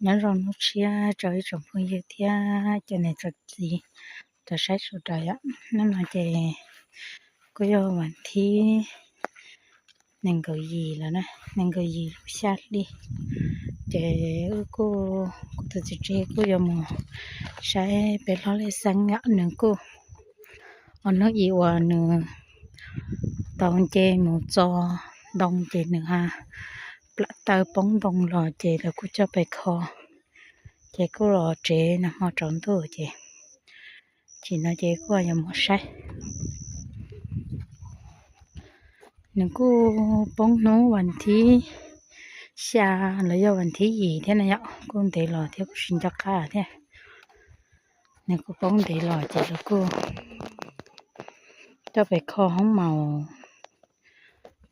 Nyob zoo hnub tshiab rau ib tsoom phooj ywg thiab cov niam cov txiv, cov saib sawv daws yom. Hnub no ces kuj yog vas thib nees nkaum yim lawm na, nees nkaum yim lub xya hli. Ces wb kuj, kuv tus txiv tsev kuj yuav mus saib peb hlob Lej Xeeb yom, nws kuj, ua hnub ib uas nws tau nce mus txo ntoo ces nws ha plam taw poob ntoo los ces lawv kuj coj pais kho, ces kuj los tsev nag hmo tsaus ntuj ces, chim no ces kuj yuav mus saib. Nws kuj poob hnub vas thib xya los yog vas thib yim thiab na yom, kuj ntev los thiab kuj tsis nco qab thiab. Nws kuj poob ntev los ces lawv kuj coj pais kho hoob maus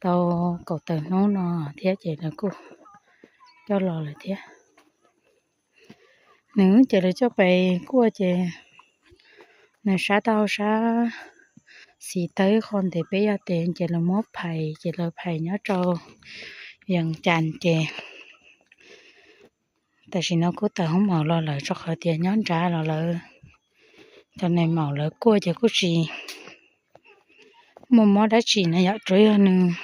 tau kaum tawm hnub no thiab ces lawv kuj coj los lawm thiab. Nws ces lawv coj pais kuaj ces nws sab tau sab xis tawg qho ntev peb yog tes ces lawv muab phais ces lawv phais nyob rau Yees Cas ces tam sim no kuj tawm hoob maus los lawm, rau qhov tias nyob nrad los lawv, cov neeg maum lawv kuaj ces kuj tsis muaj mob dab tsi na yom, tsuas yog nws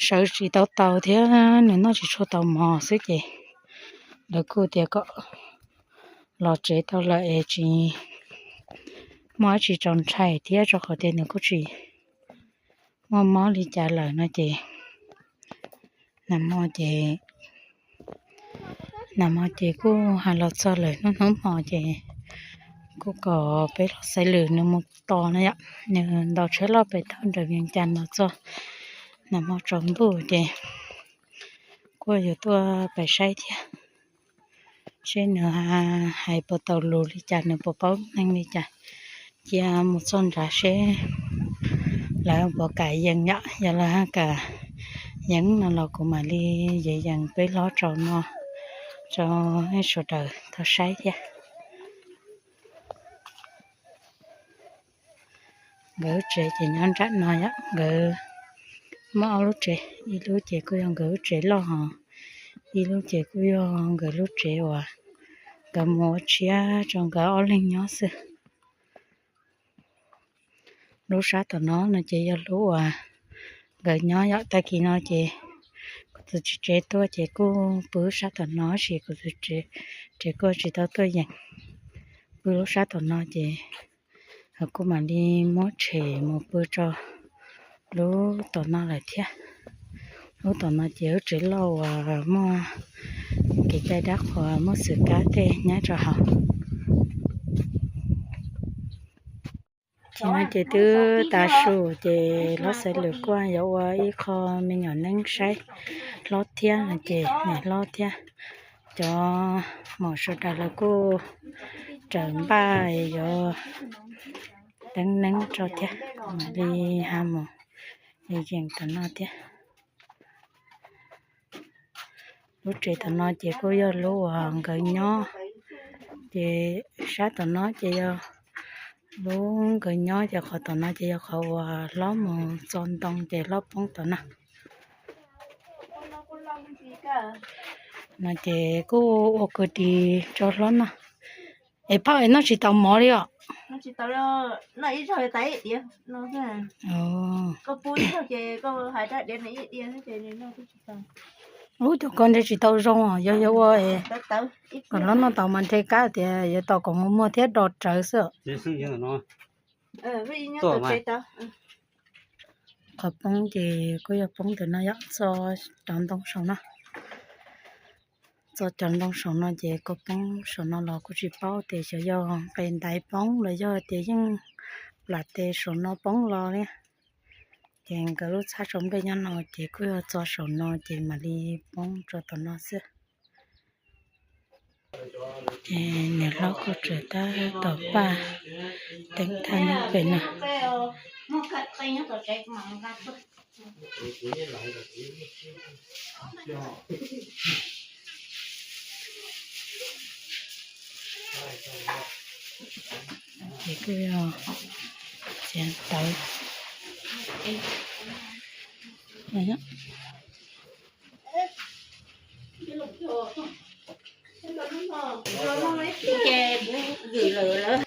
sawv tsis tau tau thiab nws noj tsis tshua tau mov xwb ces lawv kuj tias kom los tsev tau lawm es tsis muaj dab tsi txaus ntshai thiab, rau qhov tias nws kuj tsis muaj mob li cas lawm no ces, nag hmo ces, nag hmo ces kuj hais los txog lawm hnub hnub hmo ces kuj kom peb hlob Xaiv Lwm nws mus tos no yom, nws ntaus tsheb loj pem thauj nram Vias Cas los txog nag hmo tsaus ntuj ces kuj yuav tuaj pais saib thiab, seb nws hais puas tau lus li cas, nws puas paub neeg li cas, cia mus txog nrad seb lawv puas kam yees yom, yog lawv kam yees no los kuv mam li yees yees peb hlob tsaus no rau sawv daws tau saib thiab. Nkawd lub tsev ces nyob nram no yom, nkawd muaj ob lub tsev, ib lub ces kuj yog nkawd lub tsev loj hos ib lub ces kuj yog nkawd lub tsev uas nkawd mus ua tshiab rau nkawd ob leeg nyob xwb. Lub sab tom no no ces yog lub uas nkawd nyob yom, tag kis no ces kuv tus txiv tsev tuaj ces kuj pw sab tom no, tab sis kuv tus txiv tsev kuj tsis tau tuaj yees, pw lub sab tom no ces kuv mam li muab tshem mus pw rau lub tom no lawm thiab. Lub tom no ces lub tsev loj uas muaj kev cai dab qhuas, muaj xwm kab tej nyob rau hauv. Ces no ces twb tav su ces hlob Xaiv Lwm kuj yuav ua ib qho me nyuam neeb saib hlob thiab no ces niam hlob thiab cov maum sawv daws lawv kuj raws npaj yuav teeb neeb rau thiab, mam li ha mus yees tom no thiab. Lub tsev tom no ces kuj yog lub uas nkawd nyob, ces sab tom no ces yog lub nkawd nyob, ces qhov tom no ces yog qhov uas hlob mus txo ntoo ces hlob poob tom no. No ces kuj ua kwv tis rau hlob noj. Es phauj es noj tsis tau mov li os? Ub, cov ko nte tsis tau zoo os, yog yog ua es kom hlob noj tau mas nrhe kab tias yuav tau kom muag muag thiab do rawv xwb. Qhov poob ces kuj yog poob ntawm no yom, txo cov ntoo saum no. Txo cov ntoo saum no ces kuj poob saum no los kuj tsis paub tias xyov yog nqes ntaiv poob los yog tias yeej plam tes saum no poob los li. Ces nkawd lub txhab tsaus ntuj nyob no ces kuj yog txo saum no ces mam li poob rau tom no xwb. Ces niam hlob kuj tseem tab tom paj teeb thaj neeb pem no. Ces kuj yog txiav tawv. Ces kuv gwm lawm lawm.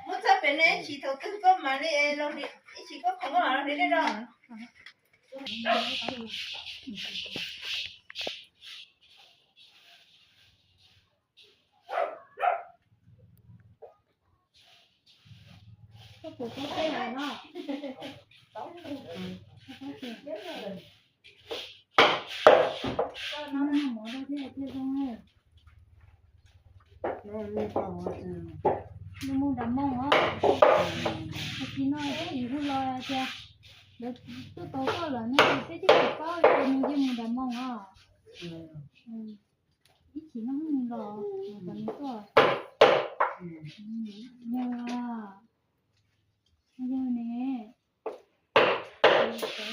Muab txog pem no ib chim thaum twg koj mam li los, ib chim koj khoom koj mam los hliv dej rau. Nws mus nram Moos os, tag kis no ib chim hu los tias lawv tuaj tos koj lawm no ces peb twb tsis paub ces nws yeej mus nram Moos os. Ib chim no nws los, kom nws tuaj. Yog, yog ne.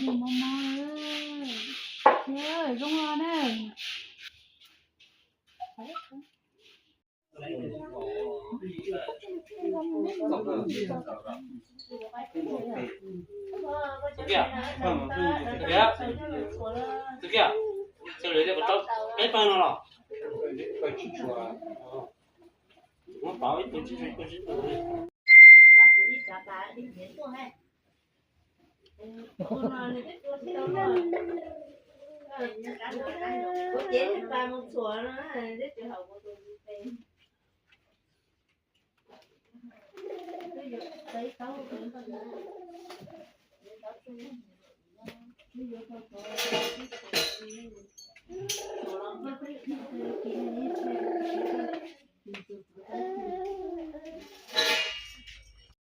Nws mos mos, zoo os na. Peb pawg no los? Muab pauv ib tug tsis, ib tug tsis.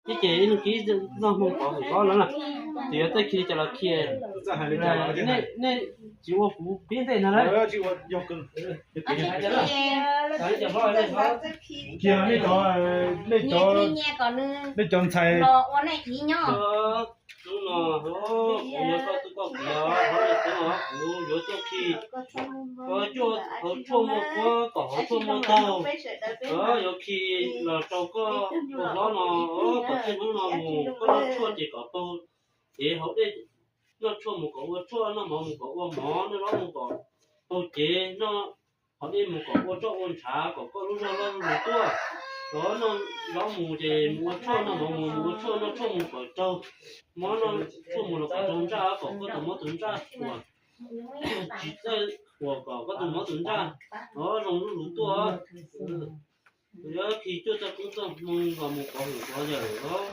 Ib ces ib lub kib zog hmoo pov hwm hlob no na, tus yuav tuaj khi cov los khi. Nej tsis ua kuv pib ntej no lawm. Kiag nej cov, nej cov, nej cov ntxhais. Hnub no kuv yuav koj tuaj koj kuv, kuv yuav tuaj khi. Koj cuaj hauv tshuaj muaj kuab, kom hauv tshuaj muaj taug. Koj yuav khi los rau koj tus hlob no, kom txij hnub no mus koj noj tshuaj ces kom paug cev hauv dej, noj tshuaj mus kom ua tshuaj, noj mov mus kom ua mov, noj zaub mus kom paug cev, noj hauv dej mus kom ua roj ua ntshav, kom koj lub zog loj lug tuaj. Koj noj zaub mus ces mus ua tshuaj, noj mov mus mus ua tshuaj, noj tshuaj mus kom raug, mob noj tshuaj mus los kom raug ntsaj, kom koj tus mob tus ntsaj uas tsis txawj uas kom koj tus mob tus ntsaj zoo lub lug tuaj. Kuv yuav khi cuaj txoj koob txoj hmoo los mus pov hwm pov yawm los.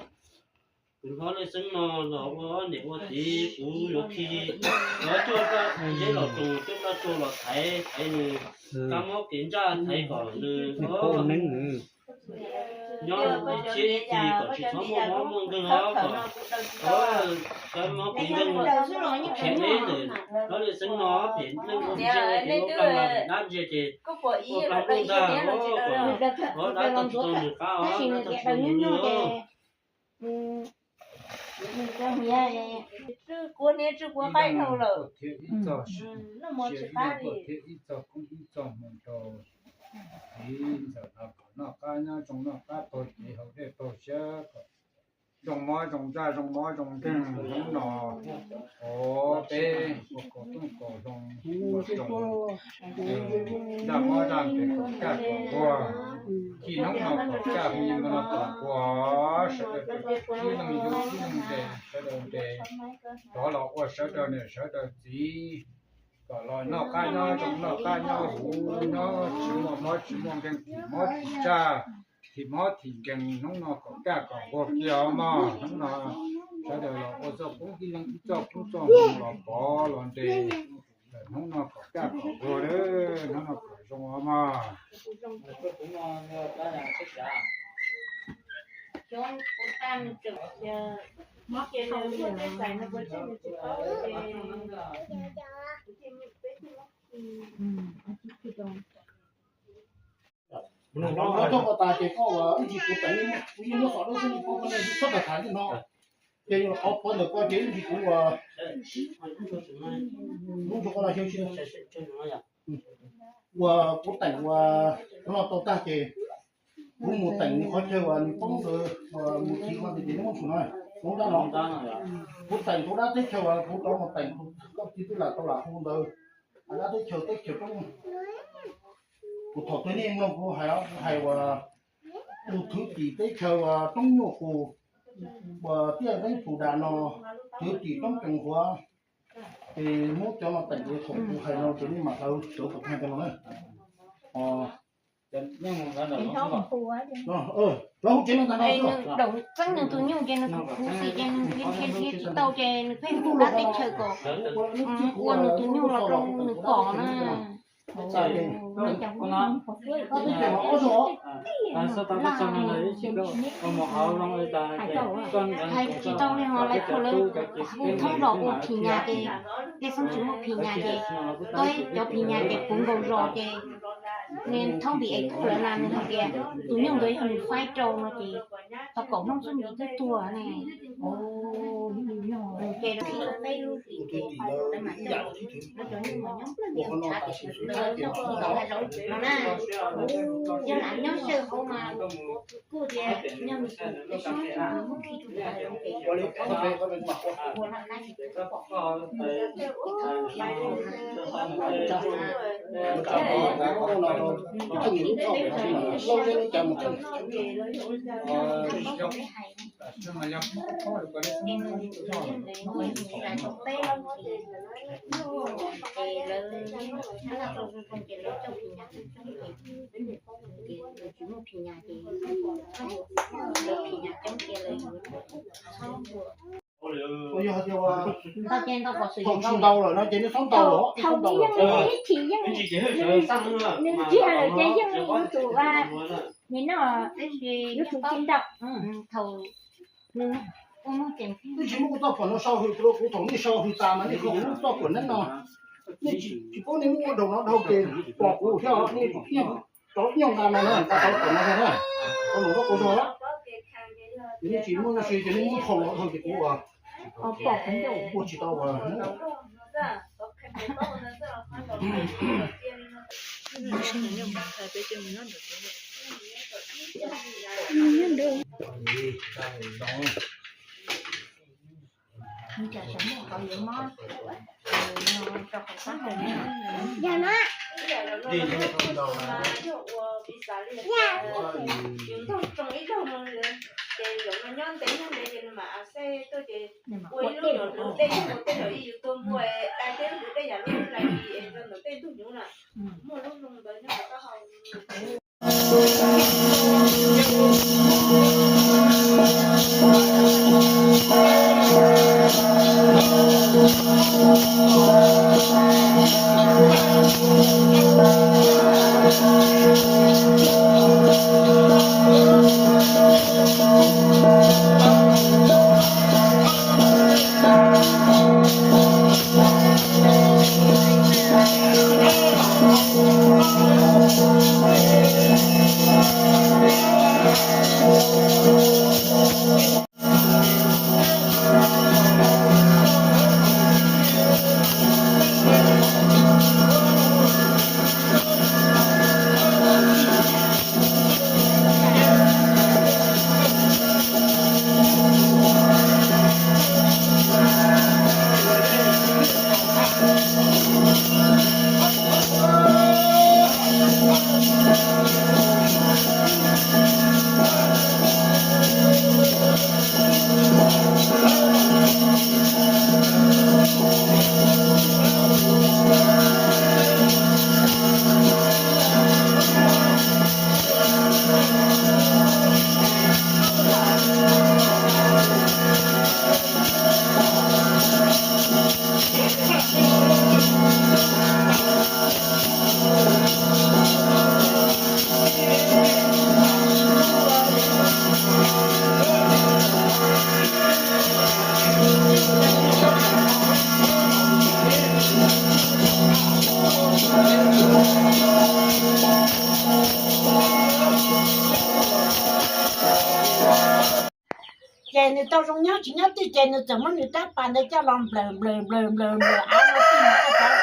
Kuv hlob Lej Xeeb no los ua niam ua txiv, kuv yuav khi, yuav cuaj zeb los roos, cuaj zaj tsua los thaiv, thaiv nws kab mob kev ntsaj, thaiv kom nws nyob ib txhis kom tsis txhob muaj mob muaj nkeeg os, kom kab mob kev nkeeg. Phem deb ntawm hlob Lej Xeeb no, phem leej ua ntsia ua kev ua plag los dab ntsia ces ua plag nplooj ntag, kom dab tau tsis tau nws qab os, dab tau tsis tau nws nkeeg os. Tswj kuab niab tswj kuab qaib dhau lawm. Noj mov tsis qab li. Thiab ib txoj koob ib txoj hmoo rau txiv ntxawm no kom noj qab nyob zoo, noj qab paug cev, haus dej paug siab, kom zoo mob zoo ntsaj, zoo mob zoo nkeeg hnub no. Ov, peb ua kaus tooj kaus hlau ua roos, zaj mob zaj nkeeg kom kaj kom nquag. Txij hnub no kom kaj, txij hnub no kom nquag, sawv daws tib leeg yug tib leeg nres, sawv daws nres rov los ua sawv daws niam sawv daws txiv, kom los noj qab nyob zoo, noj qab nyob huv, nyob tsis muaj mob tsis muaj nkeeg, thim mob thim ntsaj, thim mob thim nkeeg. Hnub no kom kaj kom nquag kiag os mog. Hnub no sawv daws los ua txoj koob tib leeg ib txoj koob txoj hmoo los pov los nres. Hnub no kom kaj kom nquag, hnub no kom zoo os mog. Koj tas ces koj ua ib ntsis kuv tawm, kuv yeej muab xov dawb xwb, koj txhob tham tham li no. Ces qhov pov ntawm koj ces ib ntsis kuv ua, lub ntsog koj los xyov tsis, ua kuv teem ua no tau tag ces Kuv mus teem nws qhov chaw uas nws poob ntawd, mus txiv qhov ntawd ces nws muab tshum no, kuv dab no, kuv teem kuv dab teb chaws uas kuv rov mus teem koj txiv twb lam tau lam hu ntawd, dab teb chaws teb chaws roob. Kuv thaum twg nej mloog kuv hais, kuv hais uas tus thwv tim teb chaws uas roob nyuj qus uas tiaj nqeeb pus dam no, thwv tim roob tsees huav, ces muab cov no teem, thaum kuv hais no ces nej mam hlawv cov tus kheej cov no na. Lawv hu tsev no ntag no. Nws daum txeeb nws tus nyuj ces nws kuv xim ces nws dhia dhia tsis tau ces nws pheej hu dab teb chaws kom ua nws tus nyuj los rau nws pom na. Hais tsis tau li ho lawv thaum lawv hu thoob zos ua phim nyas ces, tej xeeb tsis muaj phim nyas ces, cov phim nyas ces puv nkaus zos ces, nws thoob npis es thoob lawv na nws hais tias tus nyuj ntawd yog nws faib rau no ces tau kaum hnub xwb nws twb tuag ne. Ces lawv qhib rau peb lub hlis ces lawv mam coj, lawv cov nyuj mas nyob nplawg ntias tshav ces lawv coj mus ntawm hav zoov no na. Yog lam nyob sawv hauv mas kuj tias yog nws tus peb sab nws muab khi rau hav zoov ces ua laj kab ces pom. Yog hais tias thaum tsis ntaus lawm no ces nws txhob ntaus lawm, thaum nws yeej ib chim yeej, nws ntsia lawm ces yeej yuav tsum nim no yuav tsum tsis ntaus. Thaum nws, twb tsis muab kuv txoj phuam no sau hws rau kuv, thaum nej sau hws tas mas nej kho kuv lub txoj phuam neeb no, nej tsis paub nej muab ua daus no dhau ces pom kuv thiab nej rov nyoj nqa no na, nqa tau phuam no na, tau num koj qau zog lawm. Ces nej tsis muaj nuj si ces nej muab phau los dhau ces kuv ua, ua tsis tau ua. Ces nws tau zoo nyob tsis nyob twg ces nws txawm muab nws rab pas ntawd coj los nplawm nplawm nplawm nplawm nplawm av no tij mus txog tod,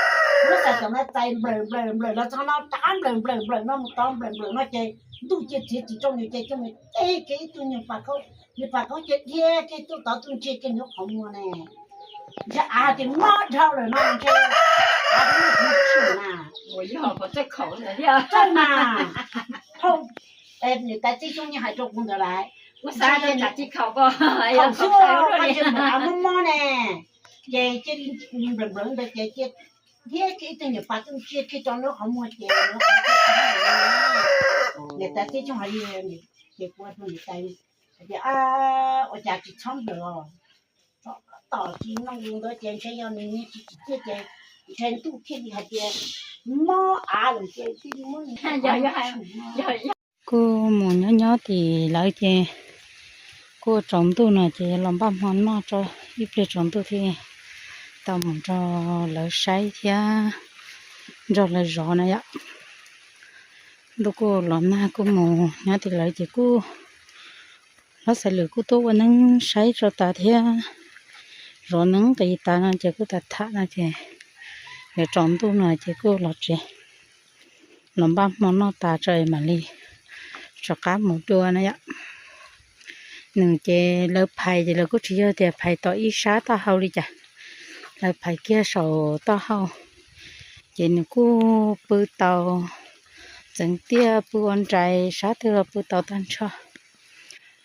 muab xav xaum no txais nplawm nplawm nplawm los txog no rov qab nplawm nplawm nplawm no mus tod nplawm nplawm no ces ntuj cia txiav txim rau nws ces coj mus teb kiag ib tug nyuag pas khaub, nyuag pas khaub cia dhia kiag tuaj tod tuaj ntsia kiag nws qhov muag ne. Ntshe av tias mob dhau lawm no ntshe, av tias mob dhau na. Txawj mas, niam tais Txiv Xyooj yeej hais rau kuv ntawd lawm, thaum xub koj ntsia mus av mob mob ne, ces cia li nplawm nplawm ntawd ces cia dhia kiag ib tug nyuag pas tuaj ntsia kiag rau nws qhov muag ces niam tais Txiv Xyooj hais li, ces kuv hais rau niam tais hais tias, ua cas tsis txhob nplawm os, tom tsis noj ntawd ces ntshe yog nws niag tsis tsim txiaj ces ntshe ntuj thiaj li hais tias mob av lawm ces thiaj li muab nws. Kuj mus nyob nyob tim lawv ces kuj tsaus ntuj no ces los npaj hmo noj tso, ib pliag tsaus ntuj thiaj tau mus nrog lawv saib thiab nrog lawv zov na yom. Ntuj kuj los nag kuj mus nyob tim lawv ces kuj hlob Xaiv Lwm kuj tuaj ua neeb saib tso tas thiab zov neeb qis tas no ces kuj tas tham no ces yuav tsaus ntuj no ces kuj los tsev, los npaj hmo noj tas tso es mam li rov qab mus dua na yom. Nws ces lawv phais ces lawv kuj tsis yog tias phais tom ib sab taub hau li cas, lawv phais kiag saum taub hau, ces nws kuj pw tau txeev tiaj pw ua nrais sab twg los pw tau tag nrho.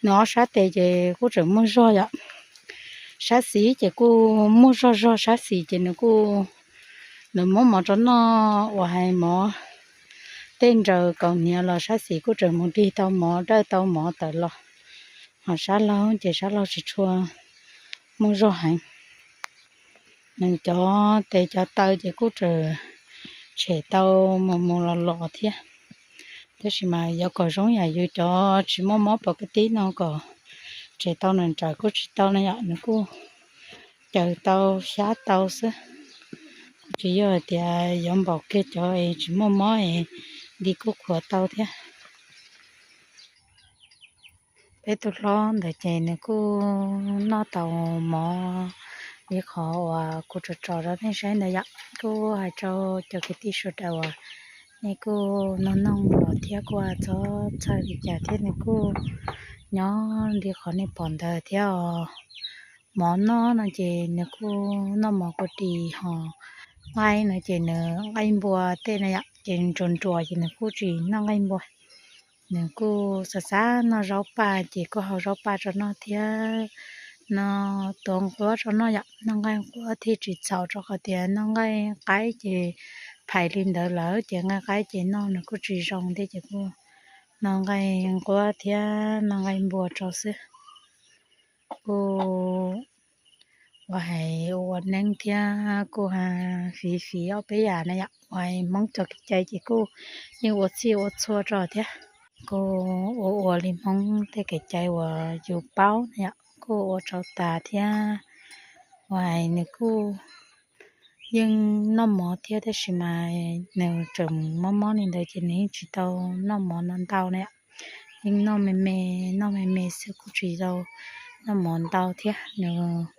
Nws ob sab tes ces kuj tseem muaj zog yom, sab xis ces kuj muaj zog zog, sab xis ces nws kuj, nws muab mov rau noj uas hais mov tej nraws kaus hniav los sab xis kuj tseem mus dig tau mov dawj tau mov tawm los, ho sab laug ces sab laug tsis tshua muaj zog heev. Nws cov tes cov taw ces kuj tseem tshem tau mus mus los los thiab, tab sis mas yuav kom zoo yam yus cov tsis muaj mob pom kab tib no kom tshem tau nws nrawm kuj tsis tau na yom, nws kuj caws tau xyab tau xwb, kuj tsis yog hais tias yuav npaum kiag cov es tsis muaj mob es nti kuj khuav tau thiab. Peb tus hlob ntawd ces nws kuj noj tau mov li qhov uas kuv tso tso rau nej saib ntawd yom. Kuj hais rau cov kwv tij sawv daws uas nej kuj noj noog los thiab kuj txhob txhawj li cas thiab, nws kuj nyob li qhov nej pom ntawd thiab os. Mov noj no ces nws kuj noj mov kua dis, ho nqaij no ces nws nqaij npua tej no yom, ces nruas nruas ces nws kuj tsis noj nqaij npua. Nws kuj xav xav noj zaub paj ces kuj hau zaub paj rau noj thiab, noj tuav nquab rau noj yom. Noj nqaij nquab thiaj tsis txhaum, rau qhov tias noj nqaij qaib ces phais li ntawd lawm ces nqaij qaib ces noj nws kuj tsis zoo thiab ces kuj noj nqaij nquab thiab noj nqaij npua rau xwb. Kuj ua hais ua neeb thiab kuj fiv fiv ob peb yam na yom. Ua hais Hmoob cov kev cai ces kuj yeej ua txhij ua txhua rau thiab. Kuj ua ua li Hmoob tej kev cai uas yus paub na yom, kuj ua rau tas thiab. Ua hais nws kuj yeej noj mov thiab, tab sis mas nws tseem mob mob li ntawd ces nws yeej tsis tau noj mov no ntau na yom. Yeej noj me me, noj me me xwb, kuj tsis tau noj mov ntau thiab. Nws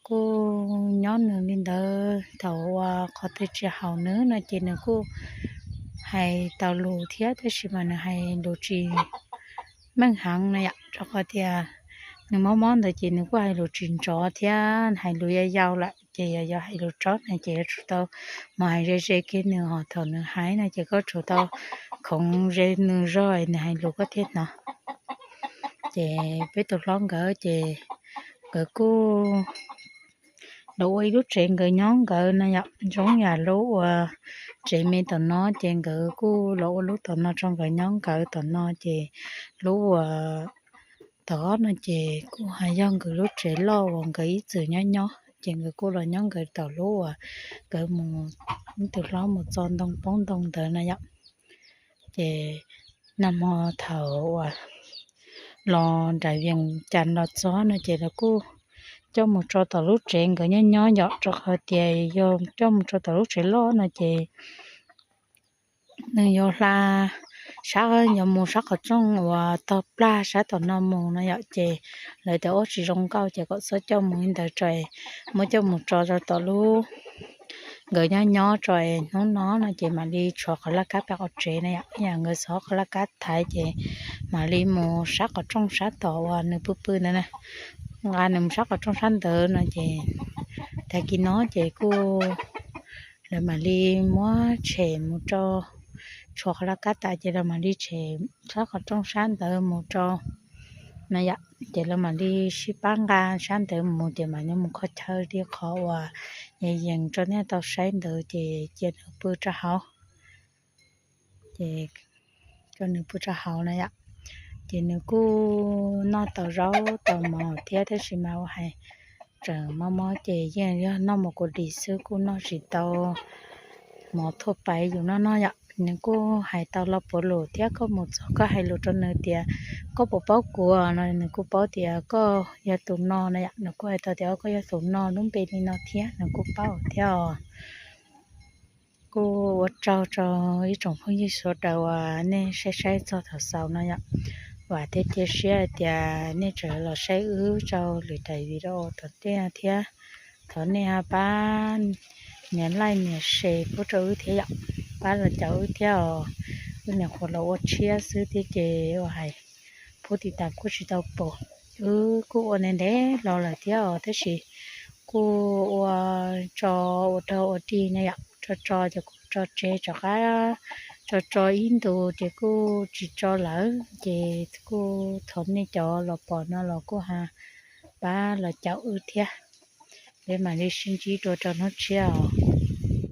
kuj nyob nws li ntawd, thaum uas qhov twg tsis haum nws no ces nws kuj hais tau lus thiab, tab sis mas nws hais lus tsis meej heev na yom, rau qhov tias nws mob mob ntawd ces nws kuj hais lus tsis nrov thiab, hais lus yau yau lawm ces yog hais lus tsob no ces yuav tsum tau mus hais ze ze kiag nws, ho thaum nws hais no ces koj tsum tau khoov ze nws zog nws hais lus koj thiaj hnov. Ces peb tus hlob nkawd ces nkawd kuj los ua ib lub tsev nkawd nyob nkawd no yom, zoo yam lub uas tsev me tom no ces nkawd kuj los ua lub tom no rau nkawd nyob nkawd tom no ces lub uas tom no ces kuj hais yog nkawd lub tsev loj uas nkawd ib txwm nyob nyob ces nkawd kuj los nyob nkawd tom lub uas nkawd mus, ib tug hlob mus txo ntoo poob ntoo ntawd na yom. Ces nag hmo thaum uas los nram Vias Cas los txog no ces lawv kuj coj mus tso tom lub tsev nkawd nyob nyob yom, rau qhov tias yog coj mus tso tom lub tsev loj no ces nws yuav hla sab, yuav mus sab qhov rooj uas tog plag sab tom no mus no yom, ces lawv tias ua tsis zoo nkauj ces kom txhob coj mus li ntawd tso, muab coj mus tso rau tom lub nkawd nyob nyob tso es hnub no no ces mam li tshuav qhov laj kab pem qhov tsev na yom. Yam nkawd txhob qhov laj kab thaiv ces mam li mus sab qhov rooj sab tom uas nws pw pw ntawd na. Nqa nws mus sab qhov rooj sab ntawd no ces tag kis no ces kuj lawv mam li muab tshem mus rau, tshuav qhov laj kab tas ces lawv mam li tshem sab qhov rooj sab ntawd mus rau na yom. Ces lawv mam li sib pab nqa sab ntawd mus ces mam li mus kho chaw li qhov uas yees yees rau nej tau saib ntawd ces cia nws pw rau hauv. Ces rau nws pw rau hauv na yom. Ces nws kuj noj tau zaub tau mov thiab tab sis mas ua hais tseem mob mob ces yeej yog noj mov kuv dim xwb kuj noj tsis tau mov thuaj pais yus noj noj yom. Nws kuj hais tau lo puav lus thiab koj mus txog koj hais lus rau nws tias koj puas paub kuv no nws kuj paub tias koj yog tus no na yom. Nws kuj hais tau tias koj yog tus no lub npe li no thiab nws kuj paub thiab os. Kuj ua tsaug rau ib tsoom phooj ywg sawv daws uas nej saib saib txog thaum xaus no yom. Vam thiab cia siab hais tias nej tseem los saib wb rau lwm daim video tom ntej thiab. Thov nej pab nias like nias share pub rau wb thiab yom. Pab los caum wb thiab os. Wb nyuam qhuav los ua tshiab xwb thiab ces ua hais pub tiv tas kuj tsis tau pom. Wb kuj ua ntev ntev los lawm thiab os tab sis kuj ua tso ua dog ua dig ne yom, tso tso ces kuj tso tseg rov qab tso tso ib ntus ces kuj tsis tso lawm ces kuj thov nej cov los pom no los kuj ha pab los caum wb thiab. Peb mam li sib ntsib dua rau hnub tshiab os.